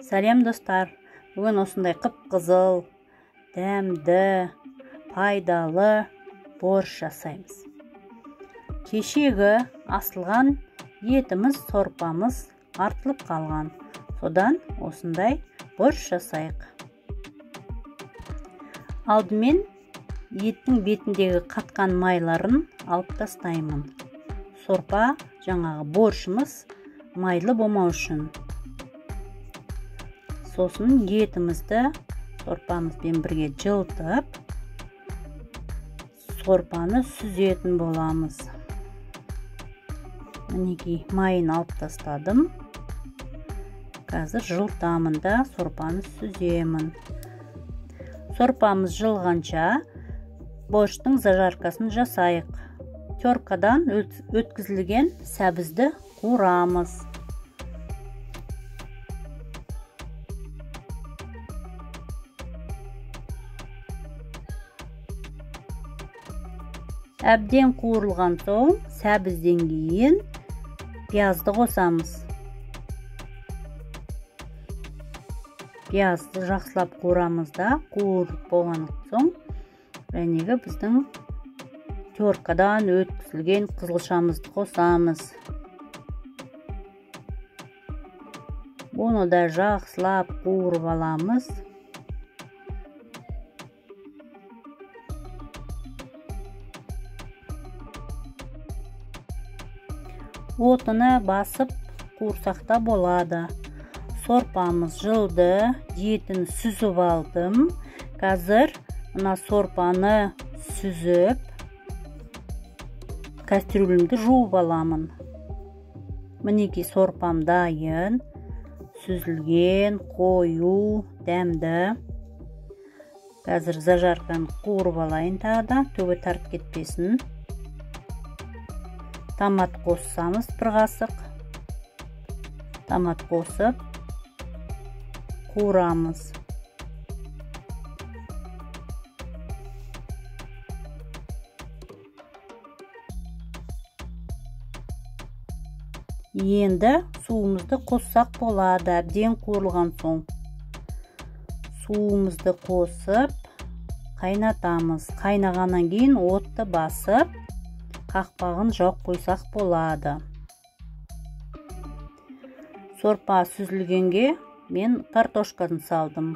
Сәлем достар. Бүгін осындай қып-қызыл, дәмді, пайдалы борщ жасаймыз. Кешегі асылған етіміз, сорпамыз артылып қалған. Содан осындай борщ жасайық. Алдымен еттің бетіндегі қатқан майларын алып тастаймын. Сорпа, жаңағы борщымыз майлы болмау үшін. Сосын етімізді сорпамызбен бірге жылытып, сорпаны сүзетін боламыз. Мінекей, майын алып тастадым. Қазір жылытамын да сорпаны сүземін. Сорпамыз жылғанша борщтың зажаркасын жасайық. Теркадан өткізілген сәбізді қуырамыз. Әбден қуырылған соң сәбізден кейін пиязды қосамыз. Пиязды жақсылап қуырамыз да, қуырып болған соң жәнегі біздің теркадан өткізілген қызылшамызды қосамыз. Бұны да жақсылап қуырып аламыз. Отыны басып қуырсақ та болады. Сорпамыз жылды, етін сүзіп алдым. Қазір мына сорпаны сүзіп, кастрюлімді жуып аламын. Мінекей сорпам дайын, сүзілген, қою, дәмді. Қазір зажарканы қуырып алайын тағы да, түбі тартып кетпесін. Томат қоссамыз бір қасық. Томат қосып қуырамыз. Енді суымызды қоссақ болады, әбден қуырылған соң. Суымызды қосып қайнатамыз. Қайнағаннан кейін отты басып, қақпағын жауып қойсақ болады. Сорпа сүзілгенге мен картошканы салдым.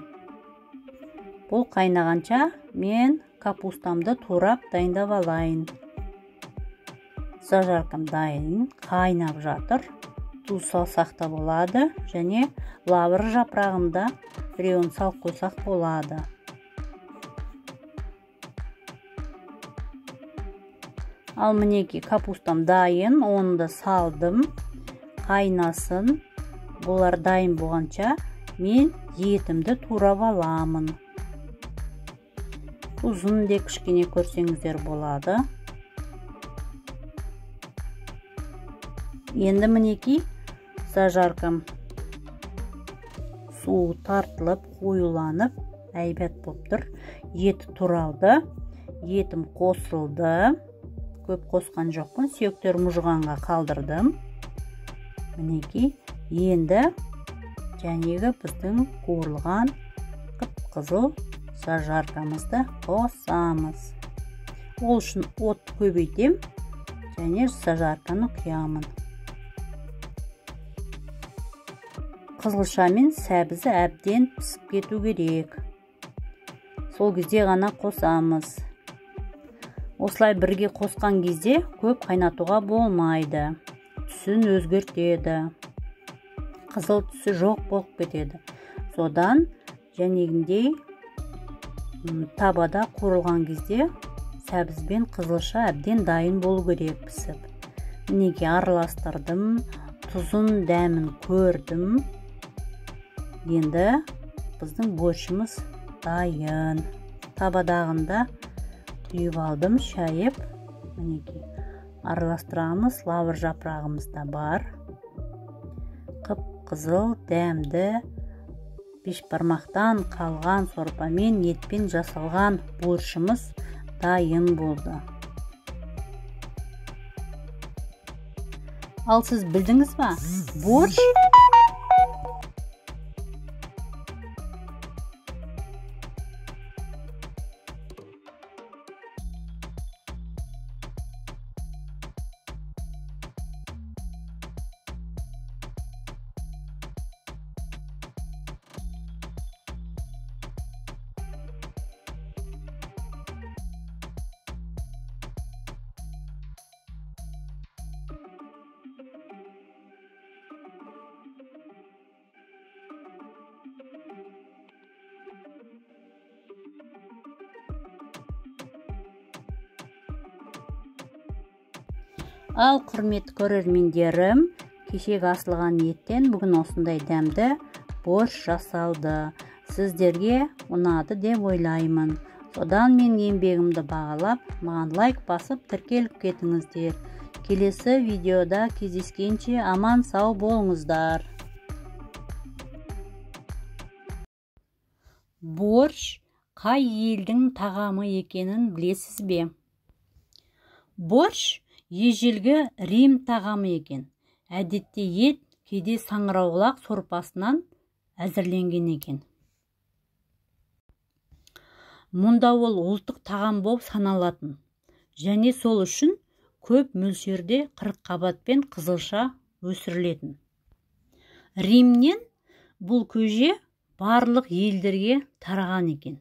Бұл қайнағанша мен капустамды турап дайындап алайын. Зажаркам дайын, қайнап жатыр. Тұз салсақ та болады, және лавр жапырағын да біреуін салып қойсақ болады. Ал мінекей капустам дайын, оны да салдым. Қайнасын. Бұлар дайын болғанша мен етімді турап аламын. Тұзын да кішкене көрсеңіздер болады. Енді мінекей зажаркам суы тартылып, қоюланып, әйбат болып тұр. Еті туралды, етім қосылды. Көп қосқан жоқпын, сүйектер мұжығанға қалдырдым. Мінекей, енді жәнегі біздің қуырылған қып-қызыл зажаркамызды қосамыз. Ол үшін от көбейтем және зажарканы құямын. Қызылша мен сәбізі әбден пісіп кету керек. Сол кезде ғана қосамыз. Осылай бірге қосқан кезде көп қайнатуға болмайды. Түсін өзгертеді. Қызыл түсі жоқ болып кетеді. Содан жәнегіндей табада қуырылған кезде сәбіз бен қызылша әбден дайын болу керек пісіп. Мінекей араластырдым, тұзын, дәмін көрдім. Енді біздің борщымыз дайын. Табадағында құйып алдым, шайып. Мінекей араластырамыз. Лавр жапырағымыз да бар. Қып-қызыл, дәмді, бешбармақтан қалған сорпамен, етпен жасалған борщымыз дайын болды. Ал сіз білдіңіз ба? Борщ Ал құрметті көрермендерім, кешегі асылған еттен бүгін осындай дәмді борщ жасалды. Сіздерге ұнады деп ойлаймын. Содан мен еңбегімді бағалап, маған лайк басып тіркеліп кетіңіздер. Келесі видеода кездескенше аман сау болыңыздар. Борщ қай елдің тағамы екенін білесіз бе? Борщ ежелгі Рим тағамы екен. Әдетте ет, кейде саңырауқұлақ сорпасынан әзірленген екен. Мұнда ол ұлттық тағам болып саналатын және сол үшін көп мөлшерде қырыққабат пен қызылша өсірілетін. Римнен бұл көже барлық елдерге тараған екен.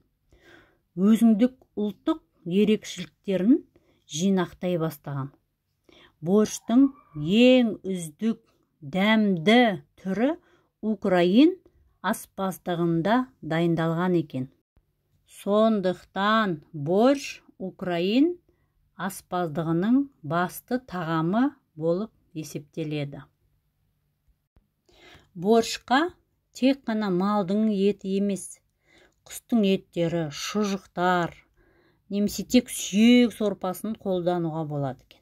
Өзіндік ұлттық ерекшеліктерін жинақтай бастаған. Борщтың ең үздік дәмді түрі украин аспаздығында дайындалған екен. Сондықтан борщ украин аспаздығының басты тағамы болып есептеледі. Борщқа тек қана малдың еті емес, құстың еттері, шұжықтар немесе тек сүйек сорпасын қолдануға болады екен.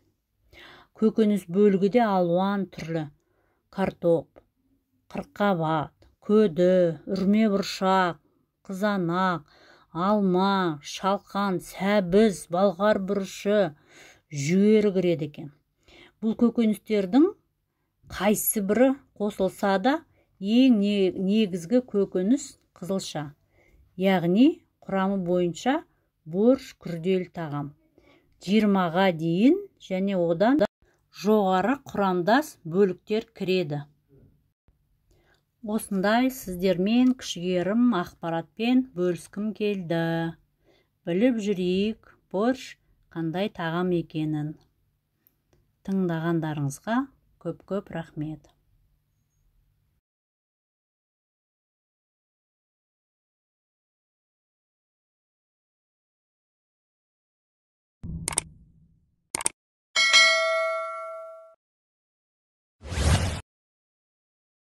Көкөніс бөлігі де алуан түрлі: картоп, қырыққабат, көді, үрме бұршақ, қызанақ, алма, шалқан, сәбіз, балғар бұрышы, жүгері кіреді екен. Бұл көкөністердің қайсы бірі қосылса да ең негізгі көкөніс қызылша. Яғни құрамы бойынша борщ күрделі тағам. 20-ға дейін және одан жоғары құрамдас бөліктер кіреді. Осындай сіздермен кішігірім ақпаратпен бөліскім келді. Біліп жүрейік, борщ қандай тағам екенін. Тыңдағандарыңызға көп-көп рахмет.